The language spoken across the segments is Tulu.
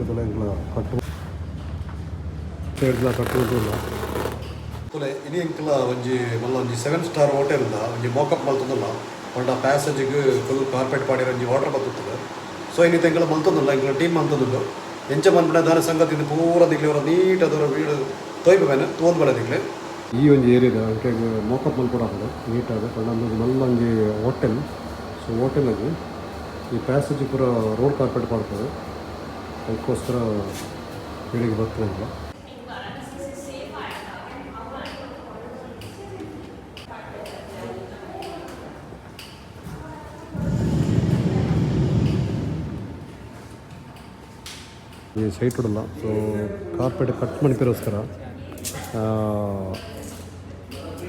ಎಂಕ್ಲ ಕಟ್ ಸೈಡ್ಲ ಕಟ್ ಮಲ್ತೊಂದುಲ್ಲ. ತೂಲೆ, ಇನಿ ಎಂಕ್ಲ ಒಂಜಿ ಮಲ್ಲ ಒಂಜಿ ಸೆವೆನ್ ಸ್ಟಾರ್ ಹೋಟೆಲ್ ದ ಒಂಜಿ ಮೋಕಪ್ ಮಲ್ತೊಂದುಲ್ಲ. ಪಂಡ ಪ್ಯಾಸೇಜ್ ಫುಲ್ ಕಾರ್ಪೆಟ್ ಪಾಡಿರ ಒಂಜಿ ಆರ್ಡರ್ ಬತ್ತುತ್ತುಂಡು. ಸೊ ಇನಿತ ಎಂಕ್ಲ ಮಲ್ತೊಂದುಲ್ಲ, ಎಂಕ್ಲ ಟೀಮ್ ಮಲ್ತೊಂದುಂಡು. ಎಂಚ ಮನ್ಪುನ ದಾನೆ ಸಂಗತಿ ಪೂರ ನಿಕ್ಲೆ ಒರ ನೀಟ್ ಅದರ ವೀಡಿಯೋ ತೋಯ್ಪುವೆನ್, ತೂವೊಂದು ಬಲೆ ನಿಕ್ಲೆ. ಈ ಒಂಜಿ ಏರಿಯಾದ ಎಂಕ್ಲೆಗ್ ಮೋಕಪ್ ಮಲ್ಪೊಡಾಪುಂಡು ನೀಟಾದ್. ಪಂಡ ಉಂದು ಮಲ್ಲ ಒಂಜಿ ಹೋಟೆಲ್. ಸೊ ಹೋಟೆಲ್ ಒಂಜಿ ಈ ಪ್ಯಾಸೇಜ್ ಪೂರ ರೋಡ್ ಕಾರ್ಪೆಟ್ ಪಾಡ್ಪೆರ್. ಐಕೋಸ್ಕರ ಬೆಳಿಗ್ಗೆ ಬರ್ತದೆ. ಈ ಸೈಟ್ ಉಡಲ್ಲ. ಸೊ ಕಾರ್ಪೆಟ್ ಕಟ್ ಮನ್ಪಿರೋಸ್ಕರ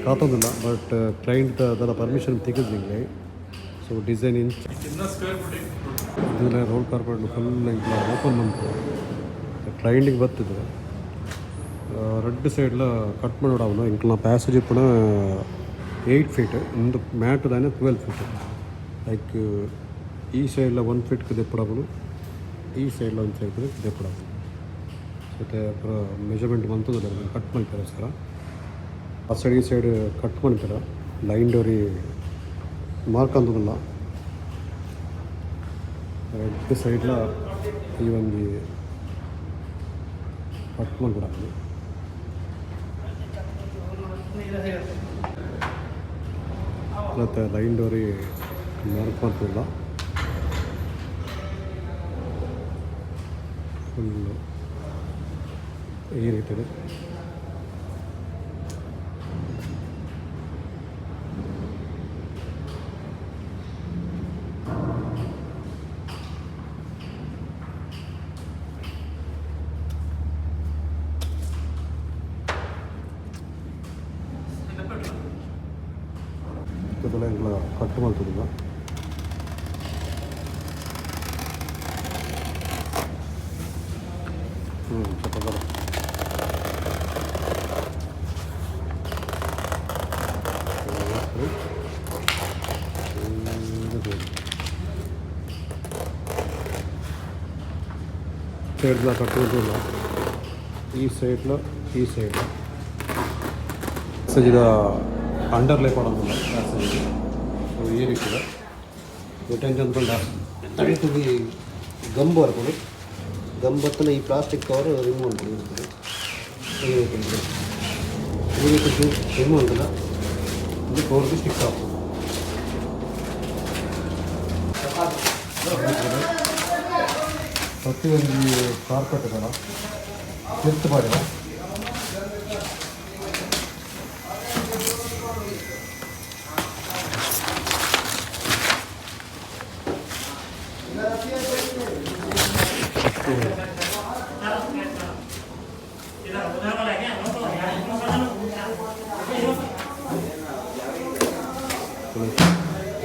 ಕಾತೊಂದುಲ್ಲ, ಬಟ್ ಕ್ಲೈಂಟ್ ದಾಲ ಪರ್ಮಿಷನ್ ತಿಕ್ಕುದು. ಸೊ ಡಿಸೈನ್ ಇಂಚ ರೋಡ್ ಕಾರ್ಪೆಟ್ ಫುಲ್ ಎಂಕ್ಲ ಓಪನ್ ಮನ್ಪು ಕ್ಲೈಂಟಿಗೆ ಬರ್ತದೆ. ರಡ್ಡ್ ಸೈಡ್ಲ ಕಟ್ ಮಾಡೋಡಾವನು. ಎಂಕ್ಲ ಪ್ಯಾಸೇಜ್ ಇಪ್ಪುನ 8 ಫೀಟ್, ಉಂದು ಮ್ಯಾಟ್ ದಾನೆ 12 ಫೀಟ್. ಲೈಕ್ ಈ ಸೈಡ್ಲ 1 ಫೀಟ್ ದೆಪ್ಪಡಾಪುಂಡು, ಈ ಸೈಡ್ಲ ಒಂದು ಸೈಡ್ ದೆಪ್ಪಡಾಪುಂಡು. ಸೊ ಪೂರ ಮೆಜರ್ಮೆಂಟ್ ಮಲ್ತೊಂದುಲ್ಲೆರ್ ಕಟ್ ಮಲ್ಪೆರೋಸ್ಕರ. ಆ ಸೈಡ್ ಈ ಸೈಡ್ ಕಟ್ ಮನ್ಪೆರ ಲೈನ್ ಡೋರಿ ಮಾರ್ಕ್ ಅಂತದಲ್ಲ. ರಡ್ಡ್ ಸೈಡ್ಲ ಈ ಒಂಜಿ ಕಟ್ ಮಲ್ಪೊಡಾಪುಂಡು. ಮತ್ತು ಲೈನ್ ಡೋರಿ ಮಾರ್ಕ್ ಮಲ್ಪುಲ್ಲ. ಫುಲ್ಲು ಈ ರೀತಿ ಇದೆ. ಎಂಕ್ಲ ಕಟ್ ಮಲ್ತುದಿಲ್ಲ. ಸ್ವಲ್ಪ ಬರ ಸೈಡ್ಲ ಕಟ್ ಮಲ್ತುಲ್ಲ, ಈ ಸೈಡ್ಲ ಈ ಸೈಡ್ಲ. ಪ್ಯಾಸೇಜಿದ ಅಂಡರ್ಲೇ ಪಾಡೊಂದುಲ್ಲ ಪ್ಯಾಸೇಜ್. ಸೊ ಈ ರೀತಿ ಇದೆ. ಟೆನ್ಷನ್ ಪಂಡ ನಡೀತದೆ, ಗಮ್ ಬರ್ಪುಂಡು. ಗಮ್ ಬತ್ತನ ಈ ಪ್ಲಾಸ್ಟಿಕ್ ಕವರ್ ರಿಮೂವ್ ಮಲ್ಪೊಡು. ಈ ರೀತಿ ಉಂಟು. ಈ ರೀತಿ ರಿಮೂವ್ ಮಲ್ತುಂಡ ಇದು ಕವರ್ಗೆ ಸ್ಟಿಕ್ ಆಪುಂಡು. ಪ್ರತಿಯೊಂದು ಕಾರ್ಪೆಟ್ ಇದಲ್ಲ ತಿರ್ತು ಪಾಡಿದ.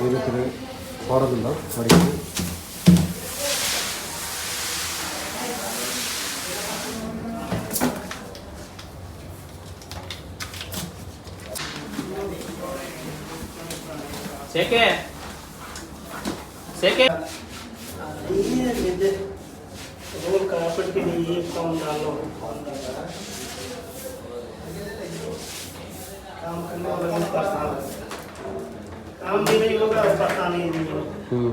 ಈ ರೀತಿ ಪಾಡೋದಿಲ್ಲ ಅಡಿಗೆ. सेके सेके। ये रोल कार्पेट के लिए ये कौन डालो, कौन डाल रहा है? काम करने वाला भी परेशान है, काम भी नहीं होगा और परेशानी नहीं होगी। ಹ್ಞೂ.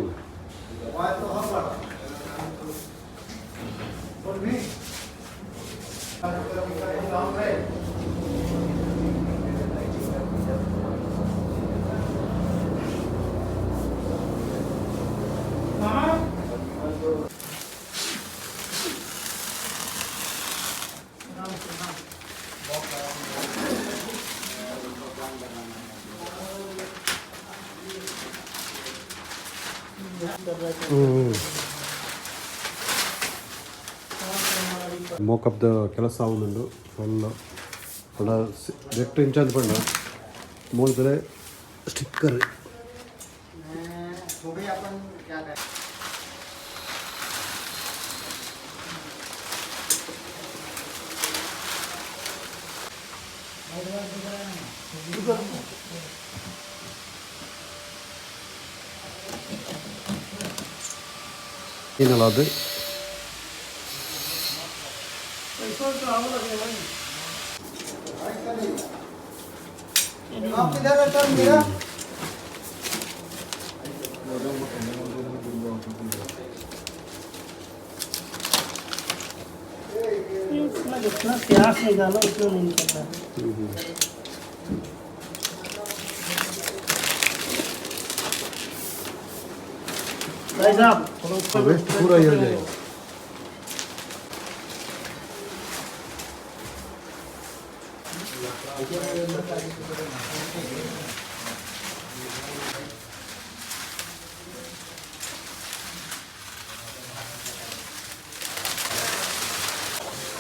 ಹ್ಞೂ, ಮೋಕಪ್ದ ಕೆಲಸ ಆವೊಂದುಂಡು ಫುಲ್. ಪಂಡ ನೆಟ್ ಇಂಚ ಪಂಡ ಮೂಲ್ದರೆ ಸ್ಟಿಕ್ಕರ್. ಏನಲ್ಲ ಅದು. आप किधर है सर मेरा? इतना जितना प्यास निकालो उतना नहीं निकलता है। भाई साहब, थोड़ा ऊपर वेस्ट पूरा ही हो जाएगा।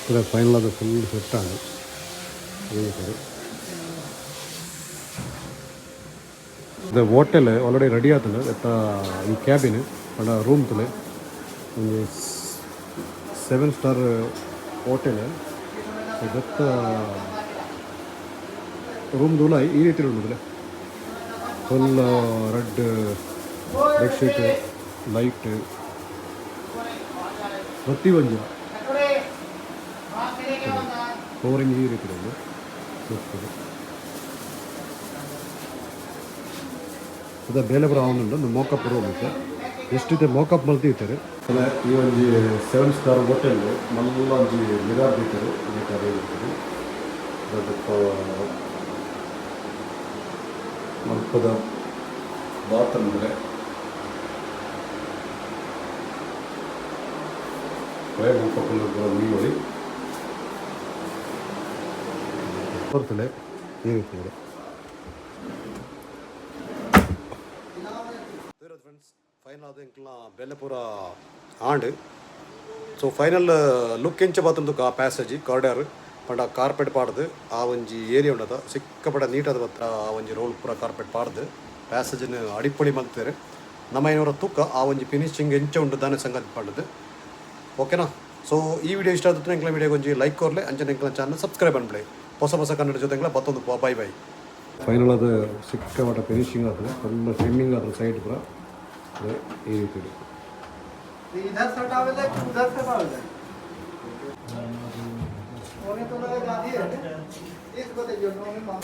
ಪೂರ ಫೈನಲ್ ಅದು full set and the hotel already ready ಆತಂಡ್. ಎತ್ತ ಈ ಕ್ಯಾಬಿನ್ ಪಂಡ ರೂಮ್ ತುಲೆ ಒಂಜಿ 7 ಸ್ಟಾರ್ ಹೋಟೆಲ್. ಸೊ ದತ್ತ ರೂಮ್ ದೂಲ ಈ ರೀತಿ ಉಂಡು. ಫುಲ್ ರೆಡ್ ಬೆಡ್ಶೀಟ್, ಲೈಟ್, ಪ್ರತಿ ಒಂಜಿ ಫ್ಲೋರಿಂಗ್ ಈ ರೀತಿ ಉಂಡು. ಅದ ಬೇಲೆ ಪೂರ ಆವೊಂದುಂಡು. ಉಂದು ಮೋಕಪ್ ರೂಮ್ ಇತ್ತೆ ಎಷ್ಟಿತ್ತೆ ಮೋಕಪ್ ಮಲ್ತಿತ್ತೆರ್. ಈ ಒಂಜಿ 7 ಸ್ಟಾರ್ ಹೋಟೆಲ್ ಮಲ್ಲ ಒಂಜಿ ಮಿರಾರ್ ದೀತೆರ್. ಉಂದೆಟ್ ಅದೇ ಇರ್ತದೆ ದೊಡ್ಡ ಮಲ್ಪದ ಬಾತ್ರೂಮ್ ಇದೆ. ಮಲ್ಪಕ್ಕುಲು ಪೂರ ಮೀ ಬರ್ತದೆ ಈ ರೀತಿ ಇದೆ. ಫ್ರೆಂಡ್ಸ್, ಫೈನಲ್ ಆದ ಎಂಕ್ಲ ಬೆಲೆ ಪೂರ ಆಂಡ್. ಸೊ ಫೈನಲ್ ಲುಕ್ ಎಂಚ ಬತ್ತಂದು ಆ ಪ್ಯಾಸೇಜ್ ಕಾರಿಡಾರ್ ಪಂಡ ಕಾರ್ಪೆಟ್ ಪಾಡ್ದು ಆ ಒಂಜಿ ಏರಿಯಾ ಉಂಡದ ಸಿಕ್ಕಪಡ ನೀಟಾದ ಬತ್ತ. ಆ ಒಂಜಿ ರೋಲ್ ಪೂರ ಕಾರ್ಪೆಟ್ ಪಾಡ್ದು ಪ್ಯಾಸೇಜ್ನ ಅಡಿಪೊಡಿ ಮಲ್ತೇರು. ನಮ್ಮ ಐನೂರ ತೂಕ ಆ ಒಂಜಿ ಫಿನಿಶಿಂಗ್ ಎಂಚ ಉಂಡು ದಾನೆ ಸಂಗತಿ ಪಂಡದು. ಓಕೆನಾ? ಸೊ ಈ ವಿಡಿಯೋ ಇಷ್ಟ ಆದ್ರೆ ಎಂಕ್ಲ ವಿಡಿಯೋ ಒಂಜಿ ಲೈಕ್ ಕೊರ್ಲೆ. ಅಂಚನೆ ಎಂಕ್ಲ ಚಾನಲ್ ಸಬ್ಸ್ಕ್ರೈಬ್ ಅನ್ಬಿಡಿ. ಹೊಸ ಹೊಸ ಕನ್ನಡ ಜೊತೆ ಬತ್ತೊಂದು. Boy bye. ಫೈನಲ್ ಅದು ಸಿಕ್ಕಪಟ್ಟ ಫಿನಿಶಿಂಗ್ ಆಗ್ತದೆ. ಫುಲ್ ಟ್ರಿಮ್ಮಿಂಗ್ ಆಗ್ತದೆ ಸೈಡ್ ಪೂರ. ಅದೇ ಈ ರೀತಿ ಇದೆ. इधर सटावेला कि उधर सटावेला? ओने तो लगा गाधी है इस बताइए नोने कौन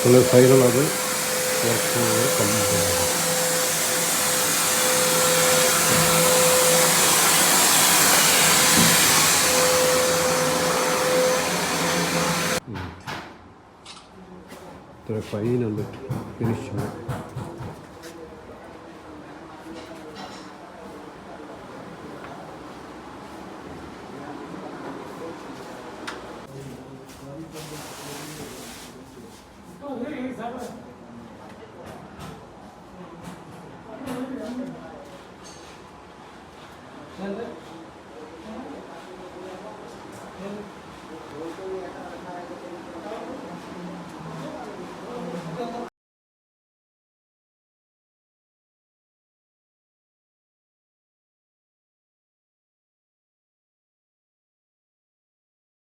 ಫುಲ್ ಫೈನಲ್ ಅದು ವರ್ಕ್ ಕಂಪ್ಲೀಟ್. Final finishing.